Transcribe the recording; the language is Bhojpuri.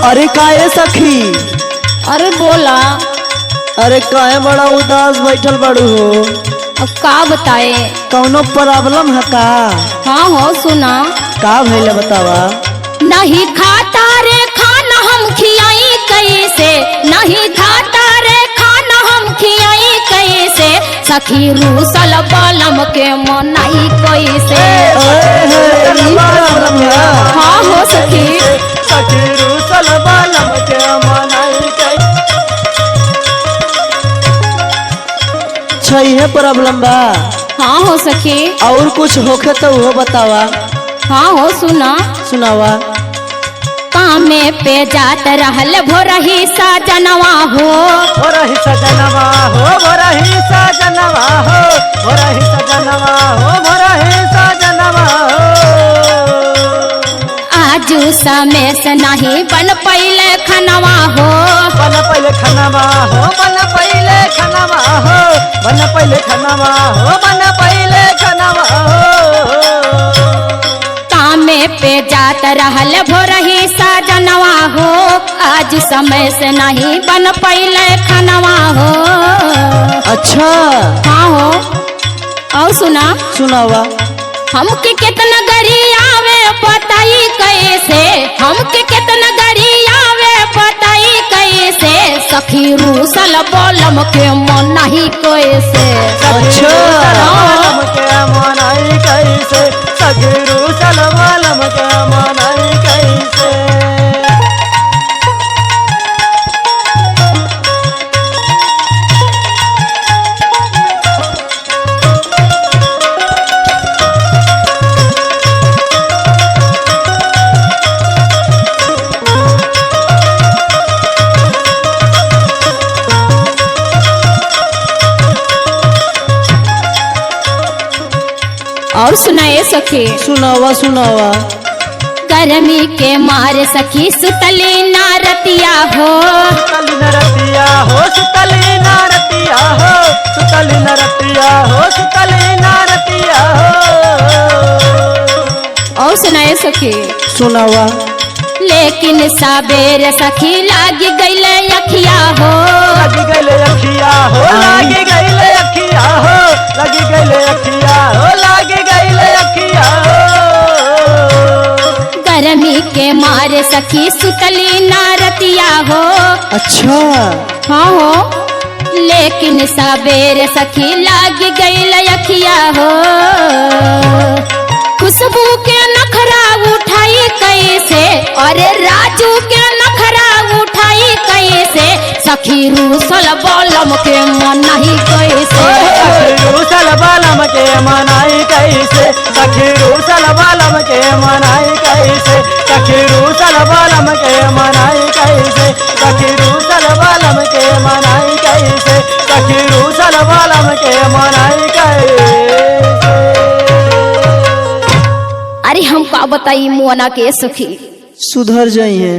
अरे काहे सखी? अरे बोला। अरे काहे बड़ा उदास बैठल बाड़ू हो? अब का बताए? कौनो प्रॉब्लम है का? हाँ हो, सुना। का भइल बतावा? नहीं खाता रे खाना हम खियाई कैसे, नहीं खाता रे खाना हम खियाई कैसे, सखी रूसल बलम के मनाई कैसे। ई प्रॉब्लम है? हाँ हो सखी। सखी रूसल बलम के मनाई कैसे। छहे प्रॉब्लम बा? हाँ हो सखी। और कुछ होखे तो वो बतावा। हाँ हो, सुना। सुनावा। कामे पे जात रहल भोरही साजनवा हो, भोरही सजनवा हो, भोरही सजनवा हो, भोरही सजनवा हो, भोरही सजनवा हो। आजू समय से नहीं बन पैले खनवा हो, बन पहले खनवा हो, बन पहले खनवा हो, बन पहले खनवा हो, बन पहले खनवा हो। कामे पे जात रहल भोरही साजनवा हो, आज समय से नहीं बन पैले खनवा हो। अच्छा। हाँ हो, और सुना। सुनावा। हमके कितना गरी आवे बताई कैसे, हमके कितना गरी आवे बताई कैसे, सखी रूसल बोलम के मन नहीं कैसे। अच्छा। बलम के मनाई कैसे, सखी रूसल बलम के मनाई कैसे। और सुनाए सखी। सुनावा सुनावा। गर्मी के मारे सखी सुतली नारतिया हो, सुतली नरतिया हो, सुतली नरतिया हो, सुतली नरतिया हो, सुतली नरतिया हो। और सुनाए सखी। सुनावा। लेकिन सबेर सखी लाग गईले अखिया हो, लगी गईले अखिया हो, लागी गईले अखिया हो, लगी गईले अखिया हो, लागी गईले अखिया हो। गर्मी के मारे सखी सुतली नारतिया हो। अच्छा। हाँ हो, लेकिन सबेर सखी लाग गईल अखिया हो, खुशबू के नखरा उठाई कैसे, अरे राजू के नखरा उठाई कैसे, सखी रूसल बलम के मन नहीं कैसे। सखी रूसल बलम के मनाई कैसे, सखी रूसल बलम के मनाई कैसे, सखी रूसल बलम के मनाई कैसे, सखी रूसल बलम के मनाई कैसे, सखी रूसल बलम के मनाई कैसे। अरे हम का बताई मुआना के सखी। सुधर जाइए।